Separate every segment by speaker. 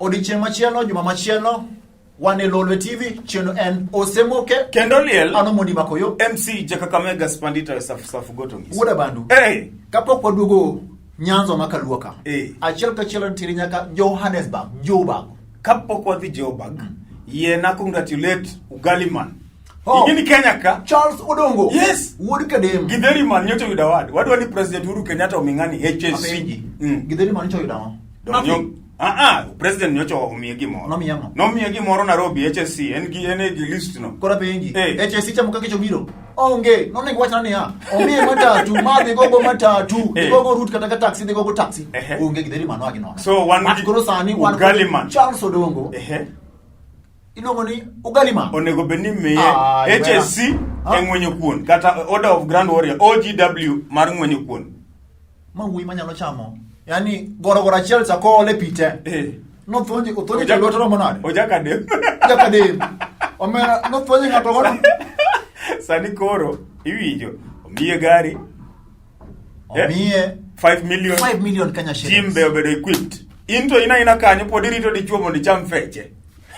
Speaker 1: Odiechieng' machielo, juma machielo, wan e Lolwe TV, chenro en Osemoke.
Speaker 2: Kendo liel.
Speaker 1: Ano mondi makoyo.
Speaker 2: MC Jakakamega Spandita e Safu Safu Goto Ngis.
Speaker 1: Wuoda Bandu.
Speaker 2: Hey.
Speaker 1: Kapok waduogo Nyanza ma Kaluo ka.
Speaker 2: Hey.
Speaker 1: Achiel kachiel nitiere nyaka Johannesburg, Joburg.
Speaker 2: Kapok wadhi Joburg, yiena congratulate Ugali Man.
Speaker 1: Oh.
Speaker 2: Ing'e ni Kenya ka.
Speaker 1: Charles Odongo.
Speaker 2: Yes.
Speaker 1: Wuod Kadem.
Speaker 2: Githeri Man nyocha oyudo award. Wadwa ni President Uhuru Kenyatta omi ng'ani HSC.
Speaker 1: Apenji.
Speaker 2: Mm.
Speaker 1: Githeri Man nyocha oyudo ang'o?
Speaker 2: Donyo. Ah ah, President nyocha omiye gimoro.
Speaker 1: Nomiye ang'o?
Speaker 2: Nomiye gimoro Nairobi HSC, en gi en e gi list no.
Speaker 1: Koro apenji.
Speaker 2: Eh.
Speaker 1: HSC chamo kaka obiro. Onge, nonego wachna niya, omiye matatu, ma dhi gogo matatu, dhi
Speaker 2: Eh.
Speaker 1: gogo route kata ka taxi, dhi gogo taxi.
Speaker 2: Ehe.
Speaker 1: Onge Githeri Man oa gi nono.
Speaker 2: So, wan
Speaker 1: But
Speaker 2: gi
Speaker 1: koro sani wan kod
Speaker 2: Ugali Man.
Speaker 1: Charles Odongo.
Speaker 2: Ehe.
Speaker 1: Iluongo ni Ugali Man.
Speaker 2: Onego bed ni miye
Speaker 1: Ah,
Speaker 2: HSC
Speaker 1: Ah.
Speaker 2: e ng'wenyo kuon kata Order of Grand Warrior OGW mar ng'wenyo kuon.
Speaker 1: Ma wuoyi manyalo chamo. Yaani gorogoro achiel cha koole pi te.
Speaker 2: Eh.
Speaker 1: Nothonje othonje to lwete romo nade?
Speaker 2: Ojakadem.
Speaker 1: Jakadem. Omera nothonje ng'ato godo.
Speaker 2: Sani koro iwinjo omiye gari Eh?
Speaker 1: Omiye
Speaker 2: 5 million
Speaker 1: 5 million Kenya
Speaker 2: gym
Speaker 1: shillings.
Speaker 2: be obedo equipped. In to ina ina kanyo pod irito dichuo mondo icham feche.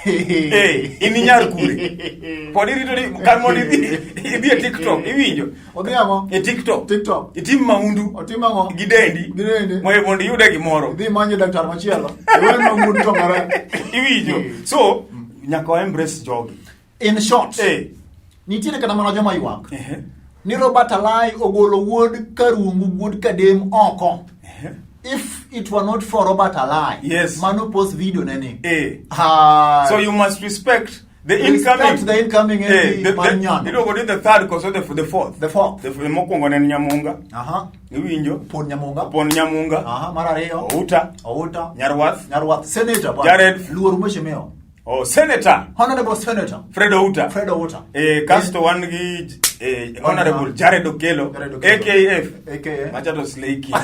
Speaker 2: Eh, in inyar kure. Pod irito ni kar mondo idhi idhi e TikTok iwinjo.
Speaker 1: Odhi ang'o?
Speaker 2: E TikTok.
Speaker 1: TikTok.
Speaker 2: Itim maundu
Speaker 1: Otim ang'o?
Speaker 2: gi dendi.
Speaker 1: Gi dendi.
Speaker 2: Mondo mondo iyude gimoro.
Speaker 1: Idhi imanye daktar machielo. Iwe maundu to mare.
Speaker 2: Iwinjo. So nyaka wa embrace jogi.
Speaker 1: In short,
Speaker 2: Eh.
Speaker 1: nitiere kata mana joma ywak.
Speaker 2: Ehe.
Speaker 1: Ni Robert Alai ogolo wuod Karungu, wuod Kadem oko. If it were not for Robert Alai,
Speaker 2: Yes.
Speaker 1: mano post video ne ni.
Speaker 2: Eh.
Speaker 1: Ah,
Speaker 2: So you must respect the
Speaker 1: Respect
Speaker 2: incoming.
Speaker 1: the incoming
Speaker 2: Eh,
Speaker 1: MP mar Nyando.
Speaker 2: Iluongo ni the third koso the fourth.
Speaker 1: The fourth.
Speaker 2: The mokwongo ne en Nyamunga.
Speaker 1: Aha.
Speaker 2: Iwinjo?
Speaker 1: Pon Nyamunga.
Speaker 2: Pon Nyamunga.
Speaker 1: Aha, mar ariyo.
Speaker 2: Outa.
Speaker 1: Outa.
Speaker 2: Nyarwath.
Speaker 1: Nyarwath. Senator. bwana.
Speaker 2: Jared.
Speaker 1: Luor mheshimiwa.
Speaker 2: Oh, Senator
Speaker 1: Honorable Senator.
Speaker 2: Fred Outa.
Speaker 1: Fred Outa.
Speaker 2: Eh, kasto wan gi Honorable Jared Okello,
Speaker 1: Jared Okello.
Speaker 2: AKF.
Speaker 1: AKA.
Speaker 2: Macha to Slay King.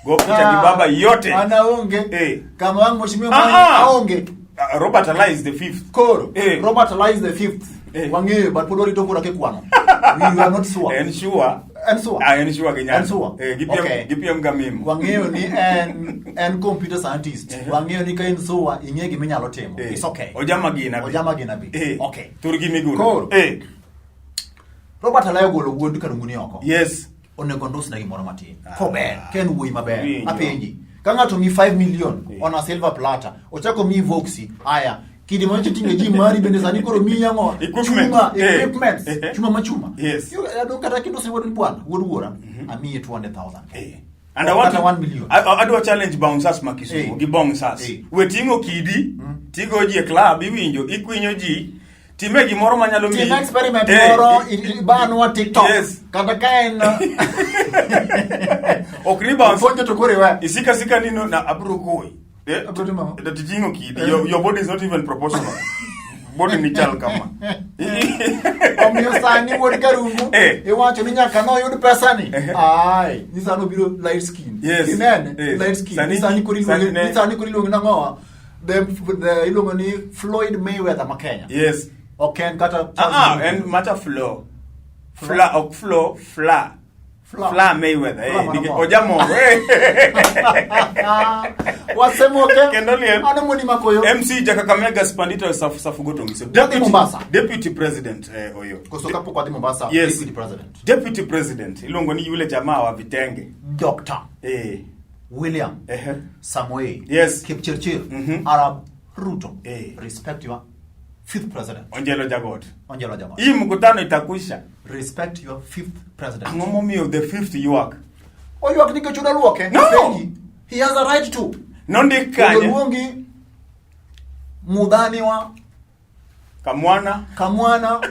Speaker 2: Go picha gi baba yote.
Speaker 1: Ana onge.
Speaker 2: Eh.
Speaker 1: Kama wang mheshimiwa
Speaker 2: Ah,
Speaker 1: mani
Speaker 2: ah.
Speaker 1: aonge.
Speaker 2: Robert Alai is the fifth.
Speaker 1: Koro.
Speaker 2: Eh.
Speaker 1: Robert Alai is the fifth.
Speaker 2: Eh.
Speaker 1: Wang'eyo but pod warito kura kikwano. We are not sure.
Speaker 2: En sure.
Speaker 1: En sure.
Speaker 2: Ah, en sure gi
Speaker 1: En sure.
Speaker 2: Eh, gipiem,
Speaker 1: Okay.
Speaker 2: gipiem ga mimo.
Speaker 1: Wang'eyo ni en computer scientist. Wang'eyo ni ka in sure ing'e gima inyalo timo.
Speaker 2: Eh.
Speaker 1: It's okay.
Speaker 2: Ojama gina be.
Speaker 1: Ojama gina be.
Speaker 2: Eh.
Speaker 1: Okay.
Speaker 2: Turgi miguna.
Speaker 1: Koro.
Speaker 2: Eh.
Speaker 1: Robert Alai ogolo wuod Karungu ni oko.
Speaker 2: Yes.
Speaker 1: Onego ndusne gimoro matin. Kober, ka en wuoyi maber.
Speaker 2: Winjo.
Speaker 1: Apenji. Ka ng'ato mi 5 million
Speaker 2: Eh.
Speaker 1: on a silver platter, ochako mi Voxy, aya, kidi ma nyocha ting'e ji mari bende sani koro miyi ang'o?
Speaker 2: Equipment.
Speaker 1: Chuma,
Speaker 2: Eh.
Speaker 1: equipments.
Speaker 2: Eh.
Speaker 1: Chuma ma chuma.
Speaker 2: Yes.
Speaker 1: Adong kata kindusne wuod bwana, wuod wuora, amiye 200,000.
Speaker 2: Eh. And I want
Speaker 1: Kata
Speaker 2: to,
Speaker 1: 1 million.
Speaker 2: Adwa challenge bouncers ma Kisumu
Speaker 1: Eh.
Speaker 2: gi bouncers.
Speaker 1: Eh.
Speaker 2: We ting'o kidi, tigo ji e club, iwinjo, ikwinyo ji, time gimoro manyalo miyi.
Speaker 1: Tim experiment
Speaker 2: Eh,
Speaker 1: moro ibanwa TikTok.
Speaker 2: Yes.
Speaker 1: Kata ka en
Speaker 2: Ok ni bounce.
Speaker 1: Puonjo to koro iwe.
Speaker 2: Isika sika ni no na abro goyi. Eh,
Speaker 1: Abro timo ang'o?
Speaker 2: That iting'o kidi. Your body is not even proportional. Body ni chal kama.
Speaker 1: Omiyo sani wuod Karungu
Speaker 2: Eh.
Speaker 1: iwacho ni nyaka noyud pesani. Ai, ni sani obiro light skin.
Speaker 2: Yes.
Speaker 1: Inene?
Speaker 2: Yes.
Speaker 1: Light skin.
Speaker 2: Sani-
Speaker 1: Ni sani koro iluonge
Speaker 2: sani ne-
Speaker 1: ni sani koro iluonge nang'owa? The iluongo ni Floyd Mayweather ma Kenya.
Speaker 2: Yes.
Speaker 1: Ok en kata
Speaker 2: Ah, ah, en macha flow. Fla, ok flow, fla.
Speaker 1: Fla.
Speaker 2: Fla Mayweather.
Speaker 1: Fla
Speaker 2: Eh,
Speaker 1: mano
Speaker 2: nikech
Speaker 1: moro.
Speaker 2: ojamoro. Eh.
Speaker 1: Wasemoke.
Speaker 2: Kendo liel.
Speaker 1: Ano moni makoyo.
Speaker 2: MC Jakakamega Spandito Safu Safu Goto Ngiso.
Speaker 1: Wadhi Mombasa.
Speaker 2: Deputy President Oyo.
Speaker 1: Koso kapok wadhi Mombasa,
Speaker 2: Yes.
Speaker 1: Deputy President.
Speaker 2: Deputy President iluongo ni yule jamaa wa vitenge.
Speaker 1: Dr.
Speaker 2: Eh.
Speaker 1: William
Speaker 2: Ehe.
Speaker 1: Samoei
Speaker 2: Yes.
Speaker 1: Kipchirchir
Speaker 2: Mhm.
Speaker 1: Arab Ruto.
Speaker 2: Eh.
Speaker 1: Respect your fifth president.
Speaker 2: Onjelo Jagot.
Speaker 1: Onjelo Jagot.
Speaker 2: Hii mkutano itakwisha.
Speaker 1: Respect your fifth president.
Speaker 2: Ang'o momiyo the fifth ywak?
Speaker 1: Oywak nikech udaluoke.
Speaker 2: No.
Speaker 1: Penji. He has a right to.
Speaker 2: Nondik
Speaker 1: Kendo
Speaker 2: kanye?
Speaker 1: luongi mudhaniwa
Speaker 2: Kamwana
Speaker 1: kamwana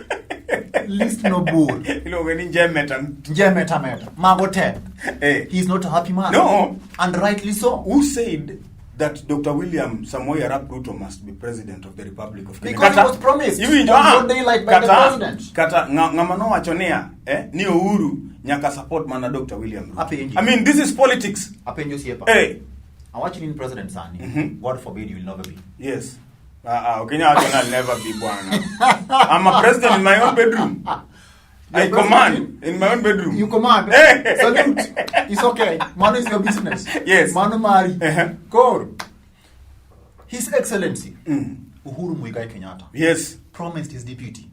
Speaker 1: list no bur.
Speaker 2: iluongo ni Njemeta.
Speaker 1: Njemeta meta. Mago te.
Speaker 2: Eh.
Speaker 1: He is not a happy man.
Speaker 2: No.
Speaker 1: And rightly so.
Speaker 2: Who said that Dr. William Samoei Arap Ruto must be president of the Republic of Kenya?
Speaker 1: Because he was promised
Speaker 2: Iwinjo,
Speaker 1: on
Speaker 2: ah,
Speaker 1: broad daylight by the president.
Speaker 2: Kata ng'ama nowacho niya, ni Uhuru nyaka support mana Dr. William Ruto.
Speaker 1: Apenji.
Speaker 2: I mean, this is politics.
Speaker 1: Apenjo osiepa.
Speaker 2: Eh.
Speaker 1: Awacho ni in president sani. God forbid you will never be.
Speaker 2: Yes. Ah, ah, Kenya wacho ni I'll never be bwana. I'm a president in my own bedroom. I
Speaker 1: You're
Speaker 2: command in my own bedroom.
Speaker 1: You command.
Speaker 2: Eh.
Speaker 1: Salute. It's okay. Mano is your business.
Speaker 2: Yes.
Speaker 1: Mano mari.
Speaker 2: Eh.
Speaker 1: Koro. His Excellency Uhuru Muigai Kenyatta
Speaker 2: Yes.
Speaker 1: promised his deputy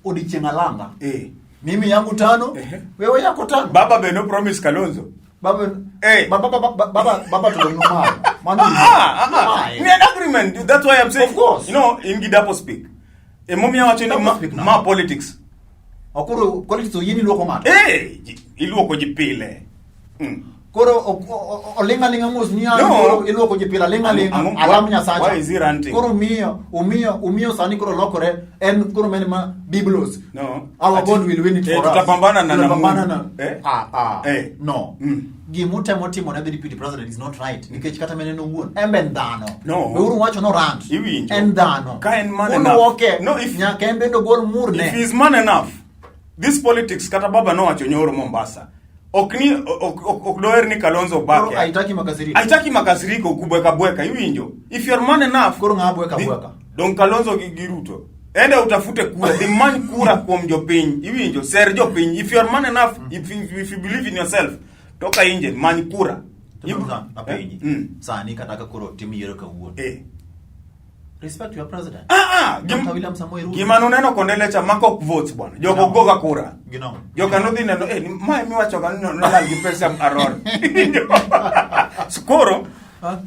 Speaker 1: odiechieng' alanga
Speaker 2: Eh.
Speaker 1: mimi yangu tano wewe yako tano
Speaker 2: Baba be no promise Kalonzo.
Speaker 1: baba
Speaker 2: Eh.
Speaker 1: baba baba baba baba to dong nomayo mano
Speaker 2: Ah, ah, ah.
Speaker 1: nomaye.
Speaker 2: Ni an agreement. That's why I'm saying.
Speaker 1: Of course.
Speaker 2: You know, in Gidapo speak. Emomiyo awacho ni
Speaker 1: Gidapo
Speaker 2: ma,
Speaker 1: speak now.
Speaker 2: ma politics.
Speaker 1: Okoro politics oyieni luoko ng'ato
Speaker 2: Eh, iluoko ji pile. Mm.
Speaker 1: Koro oling' aling'a mos ni an
Speaker 2: No.
Speaker 1: koro iluoko ji pile aling' aling'a alam Nyasacha.
Speaker 2: Why is he ranting?
Speaker 1: Koro miyo omiyo omiyo sani koro lokore en koro mene ma biblos.
Speaker 2: No.
Speaker 1: Our
Speaker 2: Ati-
Speaker 1: God will win it
Speaker 2: eh,
Speaker 1: for us.
Speaker 2: tutapambana na
Speaker 1: Tutapambana
Speaker 2: Mungu.
Speaker 1: na
Speaker 2: Eh?
Speaker 1: ah ah.
Speaker 2: Eh.
Speaker 1: No. Gimutemo timo ne the deputy president is not right nikech kata mene en owuon en be en dhano.
Speaker 2: No.
Speaker 1: Weuru wacho no rant.
Speaker 2: Iwinjo.
Speaker 1: En dhano.
Speaker 2: Ka en man enough.
Speaker 1: Uluoke.
Speaker 2: No, if-
Speaker 1: nyaka en bende ogol murne.
Speaker 2: If he's man enough, this politics kata baba nowacho nyoro Mombasa. Ok ni ok doher ni Kalonzo
Speaker 1: Koro
Speaker 2: bake.
Speaker 1: haitaki makasiriko.
Speaker 2: Haitaki makasiriko kubweka bweka iwinjo. If you're man enough,
Speaker 1: Koro ng'a bweka bweka.
Speaker 2: Dong Kalonzo gi Ruto. Ende utafute kura, dhi many kura kuom jopiny. Iwinjo, ser jopiny. If you're man enough, if you believe in yourself, toka inje, many kura.
Speaker 1: To apenji. Sani kata ka koro tim yiero kawuono.
Speaker 2: Eh.
Speaker 1: Respect your president.
Speaker 2: Ah ah,
Speaker 1: Dr. William Samoei Ruto.
Speaker 2: Gima nuneno Kondele cha mako ok votes bwana. Joko
Speaker 1: Gino.
Speaker 2: goga kura.
Speaker 1: Gino.
Speaker 2: Joka nodhi neno eh ni mae miwacho ga ni nolal gi pesa aror. So koro
Speaker 1: Huh?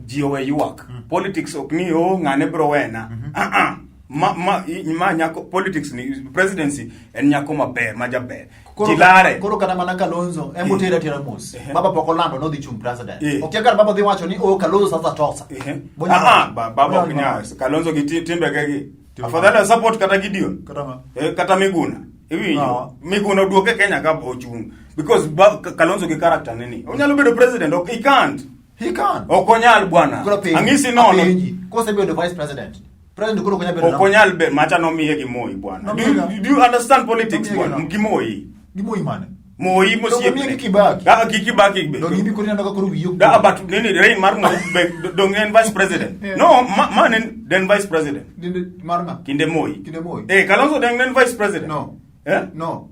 Speaker 2: ji owe ywak. Politics ok ni o ng'ane bro wena. Ah ah. Ma nyako politics ni presidency en nyako maber ma jaber.
Speaker 1: Koro,
Speaker 2: Ji lare.
Speaker 1: koro kata mana Kalonzo ema otere atera mos.
Speaker 2: Ehe.
Speaker 1: Baba pok olando nodhi chung president.
Speaker 2: Eh.
Speaker 1: Okia kar baba dhi wacho ni oh Kalonzo sasa tosa.
Speaker 2: Ehe.
Speaker 1: Bonya
Speaker 2: Ah ah,
Speaker 1: wacho.
Speaker 2: baba
Speaker 1: Bonya
Speaker 2: ok nyal.
Speaker 1: wacho.
Speaker 2: Kalonzo gi timbege gi.
Speaker 1: Timbe
Speaker 2: Afadhali wa support kata Gideon.
Speaker 1: Kata ma.
Speaker 2: Eh, kata Miguna. Iwinjo.
Speaker 1: Ah.
Speaker 2: Miguna oduoke Kenya ka ochung. Because Kalonzo gi character nini. Onyalo bedo president, ok he can't.
Speaker 1: He can.
Speaker 2: Ok onyal bwana.
Speaker 1: Koro penji.
Speaker 2: Ang'isi nono.
Speaker 1: Apenji. Kosebedo vice president. President koro ok onyal bedo
Speaker 2: Ok onyal be macha nomiye gi Moi bwana.
Speaker 1: Nomiye
Speaker 2: Do you understand politics
Speaker 1: Nomiye gi
Speaker 2: bwana?
Speaker 1: ng'a?
Speaker 2: Gi Moi.
Speaker 1: Gi Moi mane?
Speaker 2: Moi
Speaker 1: Donge
Speaker 2: mosiepne.
Speaker 1: omiye gi Kibaki?
Speaker 2: Ah, gi Kibaki be.
Speaker 1: Donge ibi koro ineno ka koro wiyi ok
Speaker 2: Da, but nini reign mar Moi be dong en vice president.
Speaker 1: Yeah.
Speaker 2: No, ma ne den vice president.
Speaker 1: Dinde mar ng'a?
Speaker 2: Kinde Moi.
Speaker 1: Kinde Moi.
Speaker 2: Eh, Kalonzo den en vice president.
Speaker 1: No.
Speaker 2: Eh?
Speaker 1: No.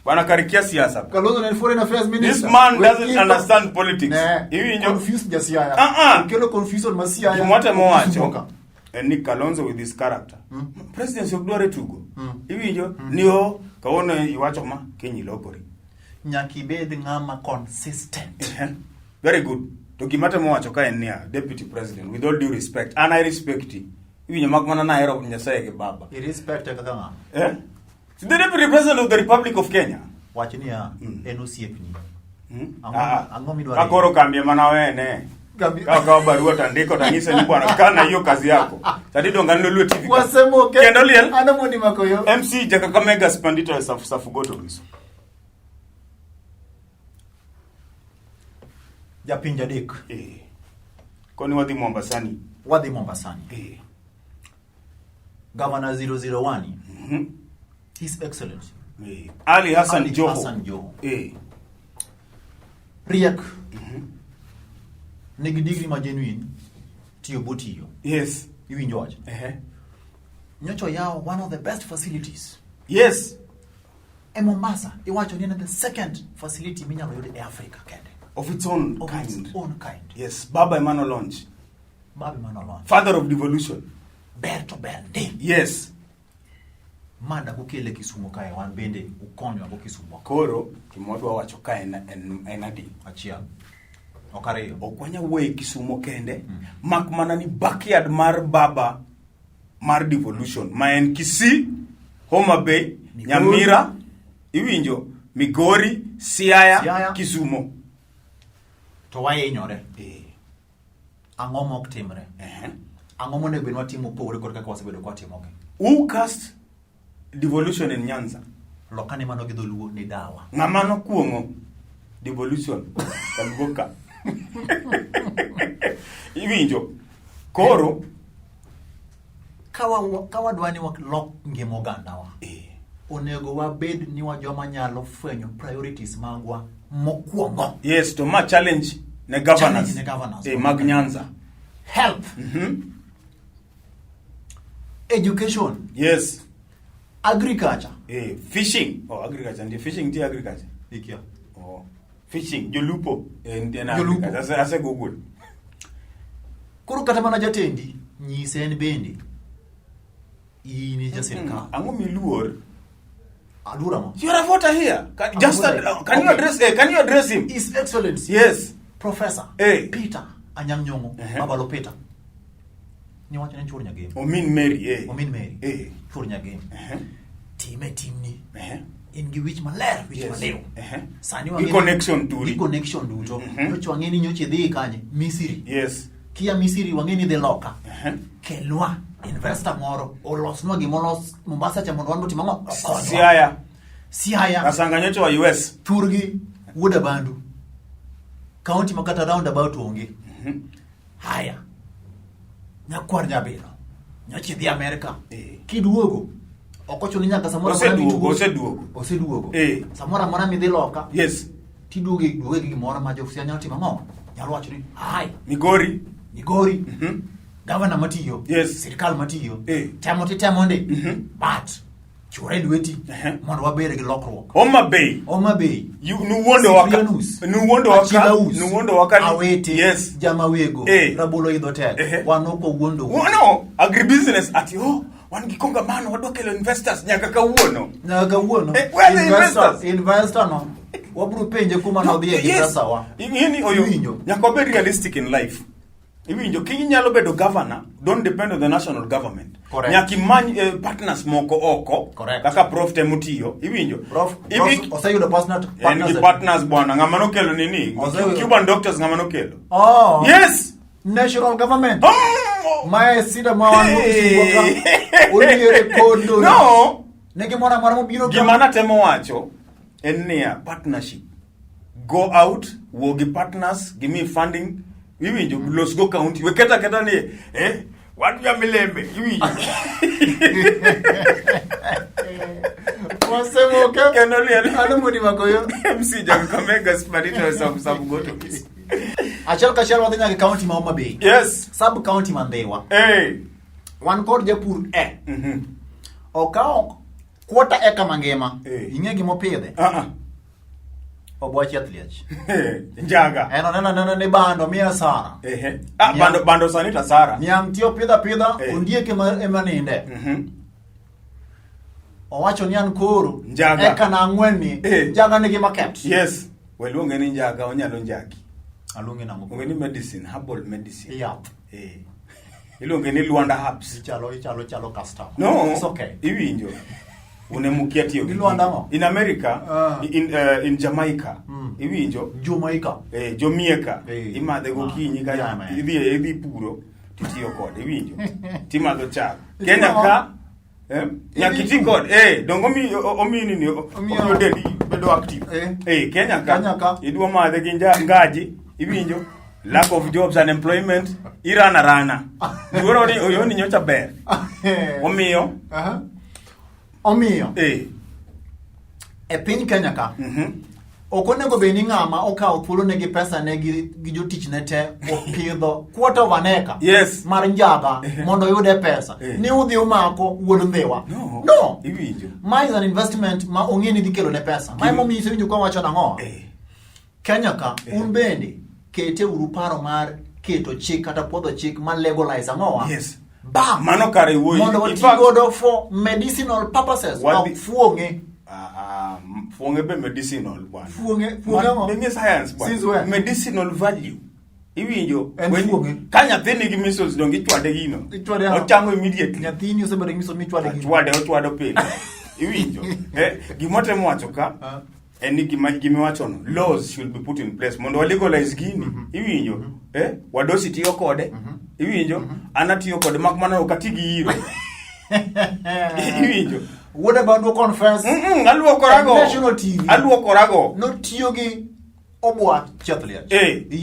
Speaker 2: Bwana karikia siasa.
Speaker 1: Kalonzo ne foreign affairs minister.
Speaker 2: This man
Speaker 1: We
Speaker 2: doesn't
Speaker 1: keep-
Speaker 2: understand politics.
Speaker 1: Ne.
Speaker 2: Iwinjo?
Speaker 1: Confused ja Siaya.
Speaker 2: Ah, ah.
Speaker 1: Okelo confusion ma Siaya.
Speaker 2: Gimwatemo
Speaker 1: Kisumo
Speaker 2: wacho
Speaker 1: ka.
Speaker 2: en ni Kalonzo with his character. Presidency ok dware tugo. Iwinjo? Ni o kawuono iwacho ma kiny ilokori.
Speaker 1: Nyaka ibed ng'ama consistent.
Speaker 2: Ehe. Very good. To gima temo wacho ka en niya, deputy president, with all due respect, and I respect you. Iwinjo mak mana nahero Nyasaye gi baba.
Speaker 1: I respect kaka ng'a?
Speaker 2: Eh? The deputy president of the Republic of Kenya.
Speaker 1: Wach niya, en osiepni. Ang'o-
Speaker 2: Ah,
Speaker 1: ang'o midwaro?
Speaker 2: Ka koro kambi ema nawene.
Speaker 1: Kambi-
Speaker 2: Ka okawo barua to andiko to anyise ni bwana kana hiyo kazi yako. Tadi donga nilolwe TV. ka.
Speaker 1: Wasemoke.
Speaker 2: Kendo liel.
Speaker 1: An omondi mako yo.
Speaker 2: MC Jakakamega Spandito e Safu Safu Goto Riso.
Speaker 1: Japinje adek.
Speaker 2: Eh. Koni wadhi Mombasani.
Speaker 1: Wadhi Mombasani.
Speaker 2: Eh.
Speaker 1: Governor 001. His Excellency.
Speaker 2: Eh. Ali Hassan
Speaker 1: Ali
Speaker 2: Joho.
Speaker 1: Hassan Joho.
Speaker 2: Eh.
Speaker 1: Riek. Nigi degree ma genuine. Tiyo botiyo.
Speaker 2: Yes.
Speaker 1: Iwinjo wach.
Speaker 2: Eh.
Speaker 1: Nyocha oyawo one of the best facilities.
Speaker 2: Yes.
Speaker 1: E Mombasa, iwacho ni en the second facility minyalo yud e Africa kende.
Speaker 2: Of its own
Speaker 1: Of
Speaker 2: kind.
Speaker 1: its own kind.
Speaker 2: Yes. Baba Emmanuel Launch.
Speaker 1: Babi mano olony.
Speaker 2: Father of devolution.
Speaker 1: Ber to ber ndi.
Speaker 2: Yes.
Speaker 1: Mada kukele Kisumu kae wan bende ukonywa go Kisumu.
Speaker 2: Koro gima wadwa wacho ka en adi?
Speaker 1: Achiel. Ok ariyo.
Speaker 2: Ok wanyal wuoyo e Kisumo kende, mak mana ni backyard mar baba mar devolution ma en Kisii, Homa Bay,
Speaker 1: Migori.
Speaker 2: Nyamira, iwinjo, Migori, Siaya,
Speaker 1: Siaya.
Speaker 2: Kisumo.
Speaker 1: To wahinyore.
Speaker 2: Eh,
Speaker 1: Ang'o mok timre?
Speaker 2: eh.
Speaker 1: Ang'o monego bed ni watimo mopogore kod kaka wasebedo ka watimogi?
Speaker 2: Who cast devolution in Nyanza?
Speaker 1: Lokane mano gi dholuo ni dawa.
Speaker 2: Ng'ama nokuong'o devolution kaluo ka. Iwinjo. Koro
Speaker 1: Ka wadwa ni walok ngima ogandawa,
Speaker 2: eh,
Speaker 1: onego wabed ni wa joma nyalo fwenyo priorities magwa mokwongo.
Speaker 2: yes to ma challenge ne governors,
Speaker 1: Challenge ne governors.
Speaker 2: eh, mag Nyanza.
Speaker 1: Health. Education.
Speaker 2: Yes.
Speaker 1: Agriculture.
Speaker 2: Eh, fishing. Oh, agriculture. Ndiyo fishing ndiyo agriculture.
Speaker 1: Ikia.
Speaker 2: Oh. Fishing, jolupo. Eh, ndiyo na
Speaker 1: Jolupo.
Speaker 2: agriculture. Ase Google.
Speaker 1: Koro kata mana jatendi nyise en bende in e ja sirkal.
Speaker 2: Ang'o miluor?
Speaker 1: Aluor ang'o?
Speaker 2: You are a voter here. Can,
Speaker 1: I'm
Speaker 2: just
Speaker 1: a voter.
Speaker 2: can you
Speaker 1: Okay.
Speaker 2: address can you address him?
Speaker 1: His Excellency.
Speaker 2: Yes.
Speaker 1: Professor Peter Anyang' Nyong'o Baba Lopeta. Niwacho ni chuor Nyagem.
Speaker 2: Omin Mary eh.
Speaker 1: Omin Mary. Chuor Nyagem. Time timni. In gi wich maler, wich maliw. Sani
Speaker 2: Gi
Speaker 1: wang'e ni-
Speaker 2: connection turi.
Speaker 1: Gi connection duto. Nyocha wang'e ni nyocha idhi kanye? Misri.
Speaker 2: Yes.
Speaker 1: Kia Misri wang'e ni idhi loka. Kelwa investor moro olosnwa gimolos Mombasa cha mondo wan botim ang'o? Okonywa.
Speaker 2: Siaya.
Speaker 1: Siaya.
Speaker 2: Kasanga nyocha wa US.
Speaker 1: Thurgi wuod Abandu. County ma kata roundabout onge. Haya. Nyakwar Nyabiro. Nyocha idhi Amerika. Kiduogo. Ok ochuno ni nyaka samoro amora
Speaker 2: Oseduogo,
Speaker 1: mituo-
Speaker 2: oseduogo.
Speaker 1: Oseduogo. Samoro amora midhi loka.
Speaker 2: Yes.
Speaker 1: Tiduogo duogo gi gimoro ma jo nyalo timo ang'o? Nyalo wacho ni ai
Speaker 2: Migori.
Speaker 1: Migori. Gavana matiyo.
Speaker 2: Yes.
Speaker 1: Sirkal matiyo. Temo titemo ndi. But chure lweti mondo wabed gi lokruok.
Speaker 2: Homa Bay.
Speaker 1: Homa Bay.
Speaker 2: You nuwuondo waka.
Speaker 1: Cyprianus.
Speaker 2: Nuwuondo waka.
Speaker 1: Achilaus.
Speaker 2: Nuwuondo waka.
Speaker 1: Awete.
Speaker 2: Yes.
Speaker 1: Jamawego. Rabolo idho tek. Wan ok wawuondo.
Speaker 2: No, agribusiness ati oh, wan gi kongamano wadwa kelo investors nyaka kawuono.
Speaker 1: Nyaka kawuono.
Speaker 2: Where are the investors?
Speaker 1: Investor no. Wabro penje kuma nodhiye gi
Speaker 2: Yes.
Speaker 1: pesa wa.
Speaker 2: Ing'eni oyo.
Speaker 1: Iwinjo.
Speaker 2: Nyaka wabed realistic in life. Iwinjo kinyalo bedo governor, don't depend on the national government.
Speaker 1: Correct.
Speaker 2: Nyaka imany partners moko oko.
Speaker 1: Correct.
Speaker 2: Kaka prof temo tiyo. Iwinjo.
Speaker 1: Prof, prof oseyudo
Speaker 2: En gi partners bwana, ng'ama nokelo nini?
Speaker 1: Oseyudo.
Speaker 2: Cuban doctors ng'ama nokelo.
Speaker 1: Oh.
Speaker 2: Yes.
Speaker 1: National government.
Speaker 2: Oh.
Speaker 1: Mae sida ma wan go Kisumo ka. Oliere kondo.
Speaker 2: No.
Speaker 1: Ne gimoro amora mobiro ka.
Speaker 2: Gima natemo wacho en niya, partnership. Go out, wuo gi partners, gimi funding, iwinjo, los go county. We keta keta ni, wadwa milembe, iwinjo.
Speaker 1: Wasemoke.
Speaker 2: Kendo liel.
Speaker 1: Ano modi makoyo.
Speaker 2: MC Jakakamega Sparito Sam Sam Goto.
Speaker 1: Achiel kachiel wadhi nyaka e county ma Homa Bay.
Speaker 2: Yes.
Speaker 1: Sub county ma Ndhiwa. Wan kod japur e. Okawo quarter acre mangima. Ing'e gimopidhe? Obwach yath liech.
Speaker 2: Njaga.
Speaker 1: En oneno anena ni bando miya hasara.
Speaker 2: Ah, bando sani to hasara.
Speaker 1: Niang' tiyo pidha pidha, ondiek ema ninde. Owacho ni an koro
Speaker 2: Njaga.
Speaker 1: eka na ang'wen ni njaga nigi market.
Speaker 2: Yes. Waluonge ni njaga, onyalo njagi.
Speaker 1: Aluonge nang'o?
Speaker 2: Luonge ni medicine, herbal medicine.
Speaker 1: Yath.
Speaker 2: Iluonge ni Luanda herbs.
Speaker 1: Ichalo customer.
Speaker 2: No.
Speaker 1: It's okay.
Speaker 2: Iwinjo. Une mukia tiyo gi
Speaker 1: Gi Luanda
Speaker 2: gini.
Speaker 1: ang'o?
Speaker 2: In America, in Jamaica, iwinjo.
Speaker 1: Jamaica.
Speaker 2: Jomieka. Imadhe gokinyi ka
Speaker 1: Yeah, man.
Speaker 2: idhi puro titiyo kode, iwinjo. Timadho chak. Kenya ka nyaka iti kod dongo omi nini omiyo dendi bedo active. Kenya ka idwa madhe gi ngaji, iwinjo. Lack of jobs and employment, irana rana. Luoro ni oyoni nyocha ber. Omiyo
Speaker 1: Omiyo e piny Kenya ka ok onego bed ni ng'ama okawo thuolone gi pesa ne gi jotichne te opidho quarter of an acre
Speaker 2: Yes.
Speaker 1: mar njaga mondo oyude pesa ni udhi umako wuod Ndhiwa.
Speaker 2: No. Iwinjo.
Speaker 1: Ma is an investment ma ong'e ni dhi kelo ne pesa. Ma emomiyo isewinjo ka wacho nang'o? Kenya ka un bende kete uru paro mar keto chik kata puodho chik ma legalize ang'owa?
Speaker 2: Yes.
Speaker 1: Bam!
Speaker 2: Mano kare wuoyi.
Speaker 1: Mondo
Speaker 2: In
Speaker 1: wati
Speaker 2: fact-
Speaker 1: godo for medicinal purposes.
Speaker 2: Wadhi-
Speaker 1: Ok fuong'e.
Speaker 2: Fuong'e be medicinal bwana.
Speaker 1: Fuong'e ang'o?
Speaker 2: Bende science bwana.
Speaker 1: Since when?
Speaker 2: Medicinal value. Iwinjo.
Speaker 1: En fuong'e.
Speaker 2: Ka nyathi nigi measles donge ichwade gino.
Speaker 1: Ichwade ang'o?
Speaker 2: Ochango immediately.
Speaker 1: Nyathini osebedo gi measles michwade gino.
Speaker 2: Ochwade, ochwado pile. Iwinjo. Gima otemo wacho ka en ni gima iwachono, laws should be put in place mondo wa legalize gini. Iwinjo. Wadosi tiyo kode. Iwinjo. An atiyo kode mak mana ok ati gi iro. Iwinjo.
Speaker 1: What about no confess?
Speaker 2: Aluokorago.
Speaker 1: National TV.
Speaker 2: Aluokorago.
Speaker 1: Notiyo gi obwa chieth liech.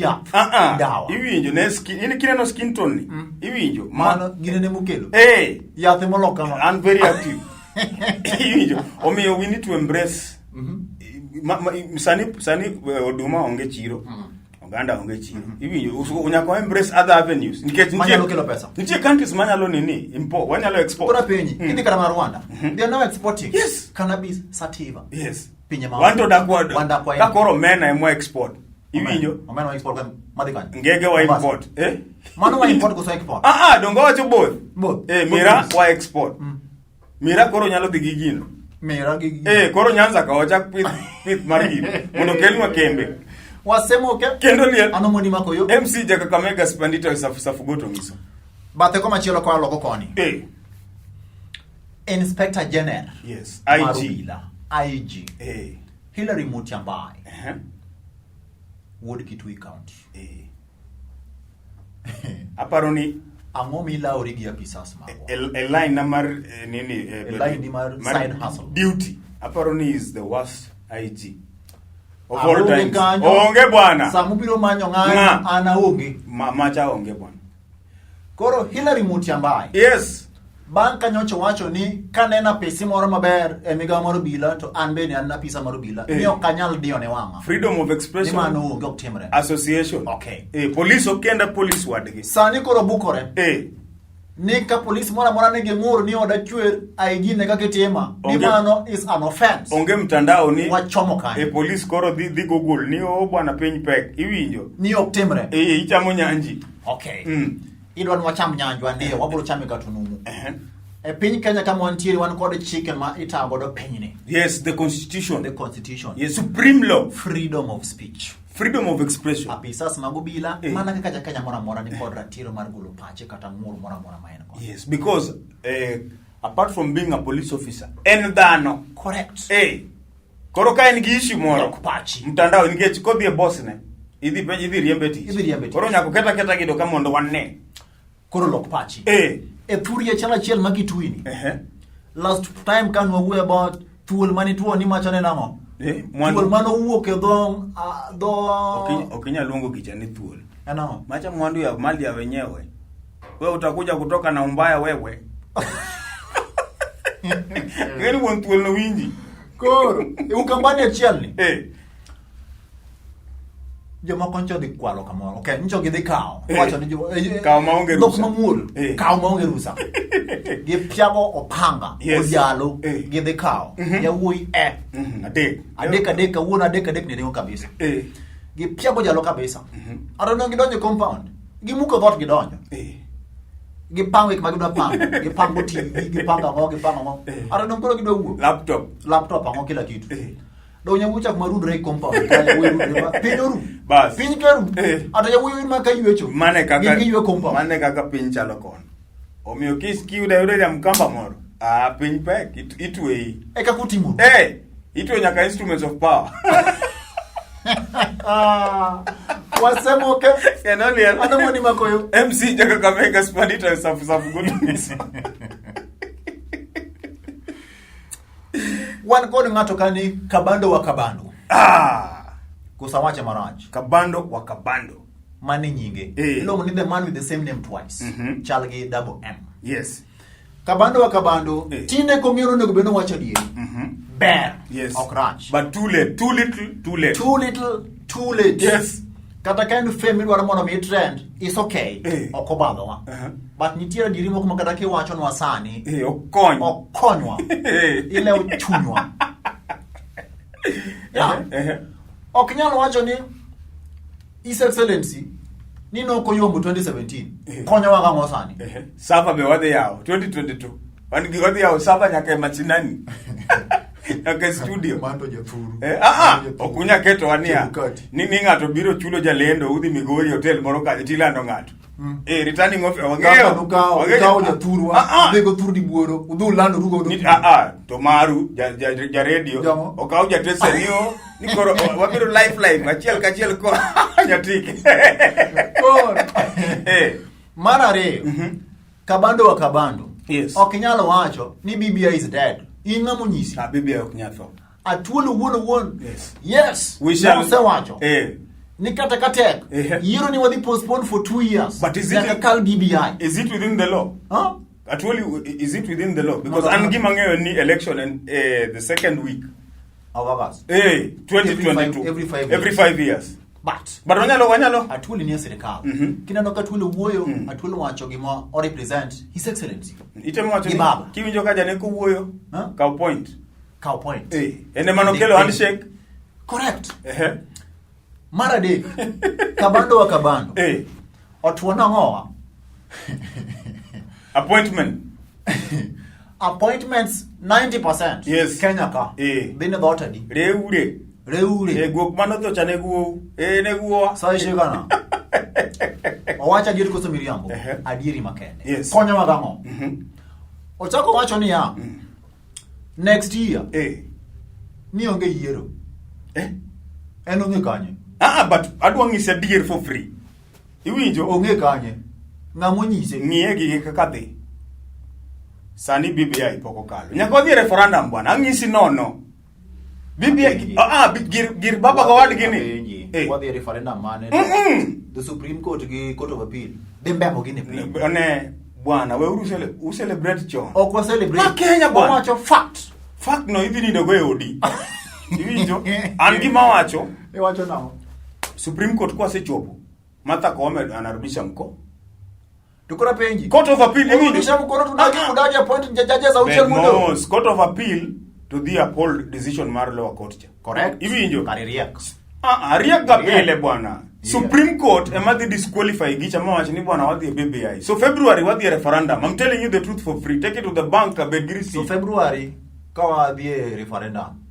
Speaker 1: Yath. Dawa.
Speaker 2: Iwinjo ne skin, in kineno skin tone ni. Iwinjo.
Speaker 1: Mano gine ne mokelo. Yath emolok kama.
Speaker 2: I'm very active. Iwinjo. Omiyo we need to embrace. Sani oduma onge chiro. Oganda onge chiro. Iwinjo, nyaka embrace other avenues. Nikech
Speaker 1: Manyalo kelo pesa.
Speaker 2: Nitie countries manyalo nini, import, wanyalo export.
Speaker 1: Koro penji, kidhi kata mar Rwanda, they are now exporting cannabis sativa.
Speaker 2: Yes.
Speaker 1: Pinje ma
Speaker 2: Wan to dak
Speaker 1: Wan dak
Speaker 2: ka koro omena ema export. Iwinjo?
Speaker 1: Omena wa export kan madhi kanye?
Speaker 2: Ngege wa
Speaker 1: Mombasa.
Speaker 2: import. Eh?
Speaker 1: Mano wa import koso export?
Speaker 2: Ah ah, dongo wacho both.
Speaker 1: Both.
Speaker 2: Eh,
Speaker 1: Both
Speaker 2: mira
Speaker 1: ways.
Speaker 2: wa export. Mira koro nyalo dhi gi gino.
Speaker 1: Mira gi
Speaker 2: Eh, koro Nyanza ka wachak pith pith mar gino mondo kelnwa kembe.
Speaker 1: Wasemo ke
Speaker 2: Kendo liel.
Speaker 1: Ano mondi mako yo?
Speaker 2: MC ja Kakamega Spandita Safu Safu Goto ngiso.
Speaker 1: Bathe komachielo koa loko koni.
Speaker 2: Eh,
Speaker 1: Inspector General.
Speaker 2: yes.
Speaker 1: Mar
Speaker 2: IG.
Speaker 1: obila. IG.
Speaker 2: Eh.
Speaker 1: Hillary Mutyambai.
Speaker 2: Eh.
Speaker 1: Wuod Kitui County.
Speaker 2: Eh. Aparo ni
Speaker 1: Ang'o milawori gi apisas magwa?
Speaker 2: e line na mar nini
Speaker 1: E line ni mar side hustle.
Speaker 2: duty. Aparo ni is the worst IG of all
Speaker 1: Aonge
Speaker 2: times.
Speaker 1: kanyo.
Speaker 2: Onge bwana.
Speaker 1: Sama ubiro manyo ng'ayo,
Speaker 2: Ng'a?
Speaker 1: an aonge.
Speaker 2: Macha onge bwana.
Speaker 1: Koro Hillary Mutyambai.
Speaker 2: Yes.
Speaker 1: Bang' ka nyocha owacho ni kaneno apisi moro maber e migawo mar obila to an bende an apisa mar obila
Speaker 2: Eh.
Speaker 1: ni ok anyal diyo ne wang'a.
Speaker 2: Freedom of
Speaker 1: Ni
Speaker 2: expression.
Speaker 1: mano onge ok timre.
Speaker 2: Association.
Speaker 1: Okay.
Speaker 2: Eh, police okenda police wadgi.
Speaker 1: Sani koro bukore
Speaker 2: Eh,
Speaker 1: ni ka polis moro amora nigi ng'ur ni oda chwer aigine kaka itima ni
Speaker 2: Onge-
Speaker 1: mano is an offense.
Speaker 2: onge mtandao ni
Speaker 1: Wachomo kanyo.
Speaker 2: E police koro dhi dhi Google ni o bwana piny pek. Iwinjo.
Speaker 1: Ni ok timre.
Speaker 2: Eh, ichamo nyanji.
Speaker 1: Okay.
Speaker 2: Mm.
Speaker 1: Idwa ni wacham nyanjwa ndiyo wabiro chame katunumu.
Speaker 2: Eh.
Speaker 1: E piny Kenya kama wantiere wan kod chike ma itayo godo pinyni.
Speaker 2: Yes, the constitution.
Speaker 1: The constitution.
Speaker 2: Yes, supreme law.
Speaker 1: Freedom of speech.
Speaker 2: Freedom of expression.
Speaker 1: Apisas mag obila
Speaker 2: Eh.
Speaker 1: mana kaka ja Kenya moro amora ni kod ratiro mar golo pache kata ng'ur moro amora ma en godo.
Speaker 2: Yes, because apart from being a police officer, en dhano.
Speaker 1: Correct.
Speaker 2: Eh. Koro ka en gi issue moro,
Speaker 1: Lok pachi.
Speaker 2: mtandao nikech kodhi e boss ne, idhi penj idhi riembe tich.
Speaker 1: Idhi riembe tich.
Speaker 2: Koro nyaka oketa keta gido ka mondo wane.
Speaker 1: Koro lok pachi.
Speaker 2: Eh.
Speaker 1: E thuri achiel achiel ma Kitui ni.
Speaker 2: Ehe.
Speaker 1: Last time kan wawuoyo about thuol mane tuo ni macho ne nang'o?
Speaker 2: Eh, mwandu.
Speaker 1: Thuol mane owuok e dho dho
Speaker 2: Ok inyal luongo gicha ni thuol.
Speaker 1: En ang'o?
Speaker 2: Macha mwandu ya mali ya wenyewe. Wewe utakuja kutoka na umbaya wewe. Ng'eni wuon thuol no winji.
Speaker 1: Koro, e Ukambani achiel ni.
Speaker 2: Eh.
Speaker 1: Jomoko ncho dhi kwalo kamoro. Okay, ncho gidhi kawo.
Speaker 2: Eh.
Speaker 1: Wacho ni jo
Speaker 2: Kawo maonge
Speaker 1: dhok
Speaker 2: rusa.
Speaker 1: mamuol.
Speaker 2: Eh.
Speaker 1: Kawo maonge rusa. Gipiago opanga,
Speaker 2: Yes.
Speaker 1: ojalo,
Speaker 2: Eh.
Speaker 1: gidhi kawo. Yawuoyi e.
Speaker 2: Adek.
Speaker 1: Adek adek kawuono adek adek ne ringo kabisa.
Speaker 2: Eh.
Speaker 1: Gipiago jalo kabisa. Ato ne gidonjo e compound. Gimuko dhoot gidonjo.
Speaker 2: Eh.
Speaker 1: Gipango gik ma gidwa pango. Gipango TV, gipango ang'o, gipango ang'o.
Speaker 2: Eh.
Speaker 1: Ato dong koro gidwa wuok.
Speaker 2: Laptop.
Speaker 1: Laptop ang'o kila kitu.
Speaker 2: Eh.
Speaker 1: Dong yawuoyi chak marudre e compound. Ka yawuoyi rudre ma piny oru.
Speaker 2: Bas.
Speaker 1: Piny keru.
Speaker 2: Eh.
Speaker 1: Ato yawuoyi ma ka ywecho.
Speaker 2: Mane kaka
Speaker 1: Gin giywe compound.
Speaker 2: Mane kaka piny chalo kono. Omiyo kis kiyudo ayuda jamkamba moro. Ah, piny pek itweyi.
Speaker 1: E kaka utimo.
Speaker 2: Eh, itweyo nyaka instruments of power.
Speaker 1: Ah, wasemo ke.
Speaker 2: Kendo liel.
Speaker 1: Ano moni makoyo.
Speaker 2: MC ja Kakamega Spandita safu safu godo.
Speaker 1: Wan kod ng'ato ka ni Kabando wa Kabando.
Speaker 2: Ah,
Speaker 1: Kosa wache marach.
Speaker 2: Kabando wa Kabando.
Speaker 1: Mane nyinge.
Speaker 2: Eh.
Speaker 1: Iluongo ni the man with the same name twice. Chal gi double M.
Speaker 2: Yes.
Speaker 1: Kabando wa Kabando.
Speaker 2: Eh.
Speaker 1: Tinde kong'eyo onego bed ni owacho adieri. Ber.
Speaker 2: Yes.
Speaker 1: Ok rach.
Speaker 2: But too late, too little, too late.
Speaker 1: Too little, too late.
Speaker 2: Yes.
Speaker 1: Kata ka en fame idwaro mondo mi trend, is okay.
Speaker 2: Eh.
Speaker 1: Ok obadhowa.
Speaker 2: Uh-huh.
Speaker 1: But nitiere adieri moko ma kata kiwachonwa sani,
Speaker 2: Eh, ok kony.
Speaker 1: ok konywa.
Speaker 2: Eh.
Speaker 1: Ilewo chunywa. Yeah.
Speaker 2: Eh.
Speaker 1: Ok nyal wacho ni His Excellency ni nokoyombo 2017.
Speaker 2: Eh.
Speaker 1: Konyowa gang'o sani?
Speaker 2: Eh. Sava be wadhi yawo 2022. Wan gi wadhi yawo sava nyaka e machinani. Nyaka e studio.
Speaker 1: Mano jathuru.
Speaker 2: Eh, ah, ah, ok unyal ketowa niya
Speaker 1: Chebukati.
Speaker 2: ni ng'ato biro chulo jalendo udhi Migori hotel moro kanyo tilando ng'ato. Eh, returning officer
Speaker 1: Kaka
Speaker 2: wang'eyo.
Speaker 1: nukawo
Speaker 2: Wang'eyo.
Speaker 1: ukawo jathurwa
Speaker 2: Ah, ah.
Speaker 1: udhigo thur dibuoro udhi ulando rugo
Speaker 2: Ni, ah, ah, to maru ja, ja, ja radio
Speaker 1: Jang'o?
Speaker 2: okaw jatese ni o ni koro wabiro live live achiel kachiel ko nyatike.
Speaker 1: Koro.
Speaker 2: Eh,
Speaker 1: Mar ariyo, Kabando wa Kabando.
Speaker 2: Yes.
Speaker 1: Ok inyal wacho ni BBI is dead. In ng'ama onyisi.
Speaker 2: ah, BBI ok nyal tho.
Speaker 1: Atuolo wuon owuon.
Speaker 2: Yes.
Speaker 1: Yes.
Speaker 2: We shall
Speaker 1: Osewacho.
Speaker 2: Eh.
Speaker 1: Ni kata ka tek.
Speaker 2: Eh.
Speaker 1: Yiero ni wadhi postpone for 2 years.
Speaker 2: But is it
Speaker 1: Nyaka kal BBI.
Speaker 2: Is it within the law?
Speaker 1: Huh?
Speaker 2: Actually, is it within the law? Because
Speaker 1: No, no,
Speaker 2: an
Speaker 1: no.
Speaker 2: gima ng'eyo ni election and the second week.
Speaker 1: Of August.
Speaker 2: Eh, 2022.
Speaker 1: Every five
Speaker 2: Every
Speaker 1: years.
Speaker 2: 5 years.
Speaker 1: But
Speaker 2: But wanyalo wanyalo.
Speaker 1: Atuoli nie sirikal. Kineno ka Atuoli wuoyo, Atuoli wacho gima o represent His Excellency.
Speaker 2: Itemo wacho
Speaker 1: Gi
Speaker 2: ni
Speaker 1: baba.
Speaker 2: kiwinjo ka janeko wuoyo,
Speaker 1: Huh?
Speaker 2: kaw point.
Speaker 1: Kaw point.
Speaker 2: Eh, en ema nokelo handshake.
Speaker 1: Correct.
Speaker 2: Ehe.
Speaker 1: Mar adek, kabando wa kabando.
Speaker 2: Eh.
Speaker 1: Otuo nang'owa?
Speaker 2: Appointment.
Speaker 1: Appointments 90%.
Speaker 2: Yes.
Speaker 1: Kenya ka.
Speaker 2: Eh.
Speaker 1: Dhi ne dhoot adi?
Speaker 2: Reure.
Speaker 1: Reure.
Speaker 2: Eh, guok manotho cha ne guou. Eh, ne guowa.
Speaker 1: Sa ishigana. Owacho adier koso miriambo?
Speaker 2: Ehe.
Speaker 1: Adieri makende.
Speaker 2: Yes.
Speaker 1: Konyowa gang'o? Ochako wacho niya, next year
Speaker 2: Eh.
Speaker 1: ni onge yiero.
Speaker 2: Eh.
Speaker 1: En onge kanye?
Speaker 2: Ah, ah, but adwa ng'isi adier for free. Iwinjo?
Speaker 1: Onge kanye? Ng'ama onyise?
Speaker 2: Ng'iye gigi kaka dhi. Sani BBI pok okalo. Nyaka wadhi e referendum bwana. Ang'isi nono. BBI ah, ah, gir baba ga wadgi ni.
Speaker 1: Apenji.
Speaker 2: Eh.
Speaker 1: Wadhi e referendum mane?
Speaker 2: Mm-mm.
Speaker 1: The Supreme Court gi Court of Appeal. Dhi mbemo gini piny.
Speaker 2: Ne bwana we uru u celebrate chon.
Speaker 1: Ok wa celebrate.
Speaker 2: Ma Kenya bwana.
Speaker 1: Wawacho fact.
Speaker 2: Fact no idhi nindo go e odi. Iwinjo? An gima wacho
Speaker 1: Iwacho nang'o?
Speaker 2: Supreme Court kwasechopo Martha Koome anarudisha mko.
Speaker 1: To koro apenji.
Speaker 2: Court of Appeal iwinjo?
Speaker 1: Orudisha mkono to udagi appoint judges auchiel
Speaker 2: Bed
Speaker 1: mondo.
Speaker 2: mos, Court of Appeal to dhi uphold decision mar lower court cha.
Speaker 1: Correct.
Speaker 2: Iwinjo?
Speaker 1: Kare riek.
Speaker 2: Ah, ah, riek ga
Speaker 1: Riek.
Speaker 2: pile bwana. Supreme Court ema dhi disqualify gicha mawach ni bwana wadhi e BBI. So February wadhi e referendum. I'm telling you the truth for free. Take it to the bank bed gi
Speaker 1: So
Speaker 2: receipt.
Speaker 1: February ka wadhi e referendum.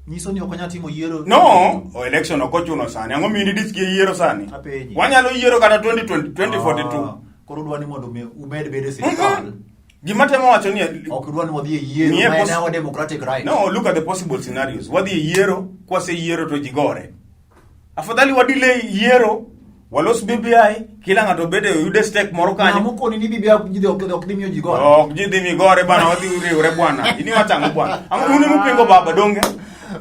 Speaker 1: Nyiso ni ok wanyal timo yiero.
Speaker 2: No, o election ok ochuno sani. Ang'o miyo idich gi yiero sani?
Speaker 1: Apenji.
Speaker 2: Wanyalo yiero kata 2020 2042.
Speaker 1: Ah, koro udwa ni mondo umed bedo e sirkal.
Speaker 2: Gima temo wacho ni
Speaker 1: Ok udwa ni wadhi e yiero
Speaker 2: Ng'iye
Speaker 1: ma en our democratic right.
Speaker 2: No, look at the possible scenarios. Wadhi e yiero, kwase yiero to ji gore. Afadhali wa delay yiero, walos BBI, kila ng'ato bede oyude stake moro kanyo.
Speaker 1: Ng'ama okoni ni BBI ji ok dhi miyo ji gore.
Speaker 2: Ok ji dhi migore bana, wadhi riwre bwana. Ini wachang'o bwana. Ang'o un emupingo baba donge?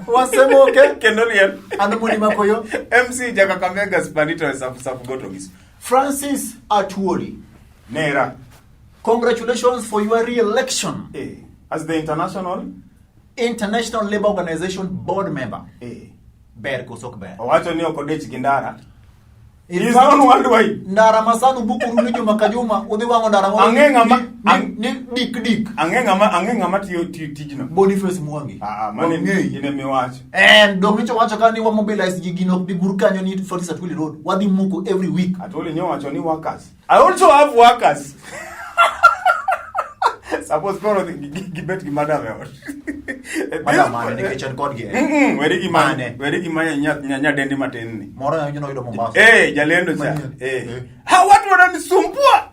Speaker 1: Wasemoke.
Speaker 2: Kendo liel.
Speaker 1: An Moni Makoyo.
Speaker 2: MC Jaka Kakamega Spanito e Safu Safu Gotogis.
Speaker 1: Francis Atuoli.
Speaker 2: Nera.
Speaker 1: Congratulations for your re-election.
Speaker 2: As the
Speaker 1: International Labour Organization board member. Ber koso ok ber?
Speaker 2: Owacho ni ok odich gi ndara.
Speaker 1: In
Speaker 2: He's
Speaker 1: fact,
Speaker 2: known worldwide.
Speaker 1: Ndara ma sani ubukoru ni juma ka juma udhi wang'o ndara moro
Speaker 2: Ang'e ng'ama-
Speaker 1: ni dik dik.
Speaker 2: Ang'e ng'ama tiyo tijno.
Speaker 1: Boniface Mwangi.
Speaker 2: Ah, ah, mano
Speaker 1: Wang'eyi.
Speaker 2: in emiwacho.
Speaker 1: En dong nyocha wacho ka ni wa mobilize ji gino ok bi gur kanyo ni Francis Atwoli Road. Wadhi muko every week.
Speaker 2: Atwoli nyowacho ni workers. I also have workers. Suppose koro gibet gi madam e ot.
Speaker 1: Madam mane nikech en kodgi.
Speaker 2: Weri gi mane.
Speaker 1: Mane?
Speaker 2: Weri gi mane nyadendi matin ni.
Speaker 1: Moro nyocha noyudo Mombasa.
Speaker 2: Eh, jalendo cha.
Speaker 1: Manyien.
Speaker 2: Eh.
Speaker 1: Eh.
Speaker 2: Ha watu wananisumbua.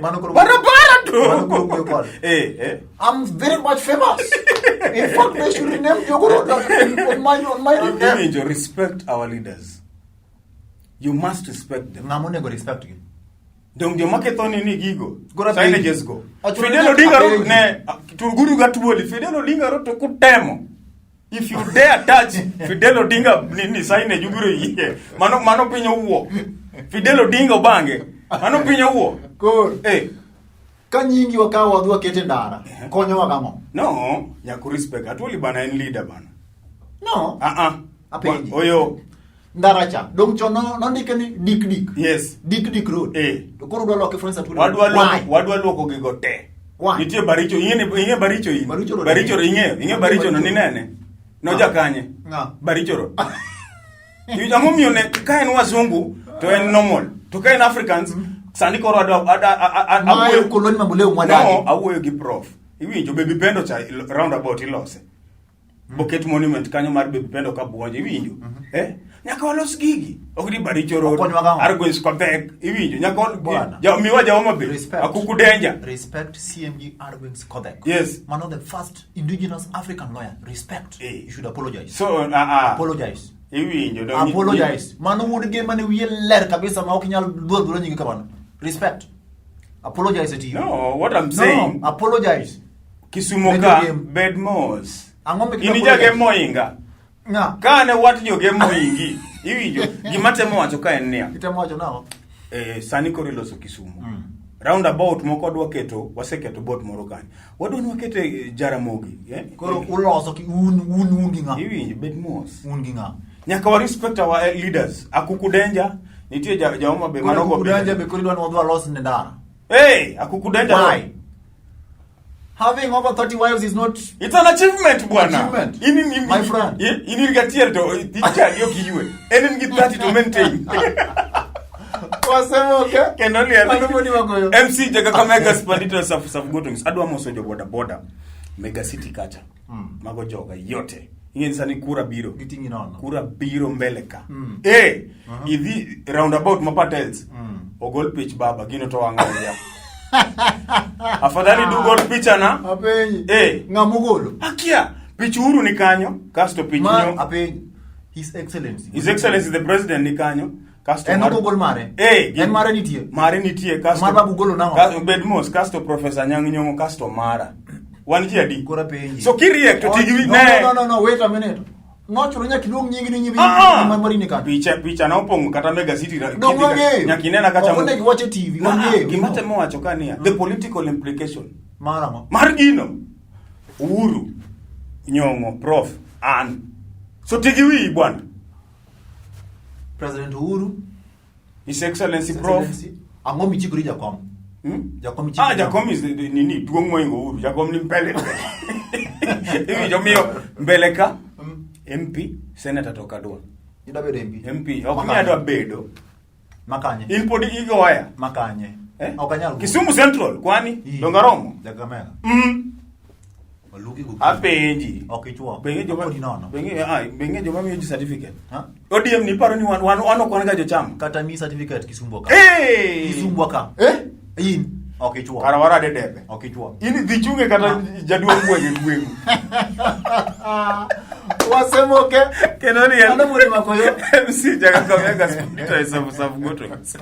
Speaker 1: Mano koro-
Speaker 2: Barabara tu.
Speaker 1: Mano koro wuoyo kode.
Speaker 2: Eh, eh.
Speaker 1: I'm very much famous. In fact, they should rename Jogoo Road on my name.
Speaker 2: Iwinjo, respect our leaders. You must respect them.
Speaker 1: Ng'ama onego respect gi.
Speaker 2: Dong joma ketho ni ni gigo.
Speaker 1: Gora penji.
Speaker 2: Signages go.
Speaker 1: Ochuno
Speaker 2: Fidel
Speaker 1: ni
Speaker 2: Odinga
Speaker 1: apenji.
Speaker 2: ro ne tuguru ga tuoli. Fidel Odinga ro to kutemo. If you dare touch Fidel Odinga ni signage ubiro yie. Mano piny owuok. Fidel Odinga obange. Mano piny owuok.
Speaker 1: Koro
Speaker 2: Eh.
Speaker 1: ka nyingi wakawo wadhi wakete ndara konyowa gang'o?
Speaker 2: No, nyaka respect. Atuoli bana en leader bana.
Speaker 1: No.
Speaker 2: Ah ah.
Speaker 1: Apenji.
Speaker 2: Oyo.
Speaker 1: Ndara cha dong chon nondike ni dik dik.
Speaker 2: Yes.
Speaker 1: Dik dik road.
Speaker 2: Eh.
Speaker 1: To koro udwa loke Francis Atwoli.
Speaker 2: Wadwa
Speaker 1: Why?
Speaker 2: luoko wadwa luoko gigo te.
Speaker 1: Why?
Speaker 2: Nitie baricho, ing'e baricho in.
Speaker 1: Baricho road.
Speaker 2: Baricho ing'eyo, ing'e baricho no
Speaker 1: Baricho.
Speaker 2: ninene. Noja
Speaker 1: Ng'a?
Speaker 2: kanye?
Speaker 1: Ng'a?
Speaker 2: Baricho road. Iwinjo ang'o miyo ne ka en wazungu to en normal. To ka en Africans sani koro adwa
Speaker 1: Mae
Speaker 2: awuoyo
Speaker 1: ukoloni mamboleo mwadagi.
Speaker 2: No, awuoyo gi prof. Iwinjo Baby Pendo cha roundabout ilose. Boket monument kanyo mar Baby Pendo ka buonjo iwinjo. Eh? Nyaka walos gigi. Ok ni Baricho Road.
Speaker 1: Okonywa gang'o?
Speaker 2: Argwings Kodhek iwinjo. Nyaka
Speaker 1: Bwana.
Speaker 2: ja miwa ja Homa Bay.
Speaker 1: Respect.
Speaker 2: Akuku Danger.
Speaker 1: Respect CMG Argwings Kodhek.
Speaker 2: Yes.
Speaker 1: Mano the first indigenous African lawyer. Respect.
Speaker 2: Eh.
Speaker 1: You should apologize.
Speaker 2: So ah ah.
Speaker 1: Apologize.
Speaker 2: Iwinjo dong.
Speaker 1: Apologize. Mano wuod ge mane wiye ler kabisa ma ok nyal dhuol dhuola nyinge kamano. Respect. Apologize to you.
Speaker 2: No, what I'm
Speaker 1: No,
Speaker 2: saying
Speaker 1: apologize.
Speaker 2: Kisumo
Speaker 1: Bedo
Speaker 2: ka
Speaker 1: game.
Speaker 2: bed mos.
Speaker 1: Ang'o mikidwa
Speaker 2: In ijage
Speaker 1: apologize?
Speaker 2: moinga.
Speaker 1: Ng'a?
Speaker 2: Kane wat joge moingi. Iwinjo gima temo wacho ka en niya.
Speaker 1: Itemo wacho nang'o?
Speaker 2: Eh, sani koro iloso Kisumu. Roundabout moko wadwa keto, waseketo bot moro kanyo. Wadwa ni wakete Jaramogi. Eh?
Speaker 1: Koro uloso ki un gi ng'a?
Speaker 2: Iwinjo bed mos.
Speaker 1: Un gi ng'a?
Speaker 2: Nyaka wa respect our leaders. Akuku Danger, nitie ja Homa Bay
Speaker 1: Koro
Speaker 2: manogo
Speaker 1: Akuku Danger be koro idwa ni wadhi walos ne ndara.
Speaker 2: Hey, Akuku Danger.
Speaker 1: Why? Having over 30 wives is not
Speaker 2: It's an achievement bwana.
Speaker 1: Achievement.
Speaker 2: In, in,
Speaker 1: My friend.
Speaker 2: In in gachiel to ichadi ok iywe. En in gi 30 to maintain.
Speaker 1: Wasema okay.
Speaker 2: Kendo liel.
Speaker 1: Mano podi wagoyo.
Speaker 2: MC Jaga Kamega Spandito Safu Safu Gotong's. Adwa moso jo boda boda. Mega City kacha. Mago joga yote. Ing'e ni sani kura biro.
Speaker 1: Giting'i nono.
Speaker 2: Kura biro mbele ka. Eh, idhi roundabout ma Patels. Ogol pich baba gino to wang'o ya. Afadhali dugol picha na.
Speaker 1: Apenyi.
Speaker 2: Eh.
Speaker 1: Ng'ama ogolo.
Speaker 2: Akia, pich Uhuru ni kanyo, kasto pich
Speaker 1: Ma
Speaker 2: nyo.
Speaker 1: apenyi. His Excellency.
Speaker 2: His Excellency the President ni kanyo, kasto
Speaker 1: En ok ogol mare.
Speaker 2: Eh,
Speaker 1: En mare nitie.
Speaker 2: Mare nitie kasto.
Speaker 1: Mar Babu golo nang'o?
Speaker 2: Bed mos kasto Professor Anyang' Nyong'o kasto mara. Wan ji adi?
Speaker 1: Koro apenji.
Speaker 2: So kiriek to tigi
Speaker 1: no,
Speaker 2: ne.
Speaker 1: No, no, no, wait a minute. Nochuno nyaka iluong nying ni nying
Speaker 2: Ah, ah.
Speaker 1: mari ni kanyo.
Speaker 2: Picha picha na opong'o kata Mega City.
Speaker 1: Dong wang'eyo.
Speaker 2: Nyaka inena kacha.
Speaker 1: Ok onego iwach e TV,
Speaker 2: Ah,
Speaker 1: wang'eyo.
Speaker 2: Gima temo wacho ka niya, the political implication
Speaker 1: Mar ang'o?
Speaker 2: mar gino Uhuru Nyong'o Prof an. So tigi wiyi bwana.
Speaker 1: President Uhuru.
Speaker 2: His Excellency
Speaker 1: His
Speaker 2: Prof.
Speaker 1: Excellency. Ang'o michikori jakom?
Speaker 2: Hmm?
Speaker 1: Jakom ichikori.
Speaker 2: Ah, Jakom is nini duong' moingo Uhuru. Jakom ni mbele. Iwinjo miyo mbele ka MP Senator to kadwa.
Speaker 1: Idwa bedo MP.
Speaker 2: MP ok ni
Speaker 1: Makanye.
Speaker 2: adwa bedo.
Speaker 1: Makanye.
Speaker 2: In pod igoya.
Speaker 1: Makanye.
Speaker 2: Eh?
Speaker 1: Ok anyal. golo.
Speaker 2: Kisumu Central kwani
Speaker 1: Ii.
Speaker 2: Dongaromo.
Speaker 1: Jakakamega. Oluki go.
Speaker 2: Apenji.
Speaker 1: Ok ichuo.
Speaker 2: Beng'e joma
Speaker 1: Podi nono.
Speaker 2: Beng'e ah beng'e joma miyo ji certificate.
Speaker 1: Ha?
Speaker 2: ODM ni paro ni wan ok wan ga jocham.
Speaker 1: Kata mi certificate Kisumu ka.
Speaker 2: Eh!
Speaker 1: Kisumu ka.
Speaker 2: Eh?
Speaker 1: In. Ok ichuo.
Speaker 2: Kara warade debe.
Speaker 1: Ok ichuo.
Speaker 2: In dhi chunge kata jaduong' gwenge gweng'u.
Speaker 1: Wasemoke.
Speaker 2: Kendo ni
Speaker 1: Mano podi makoyo.
Speaker 2: MC Jakakamega Spandito Safu Safu Gotong's.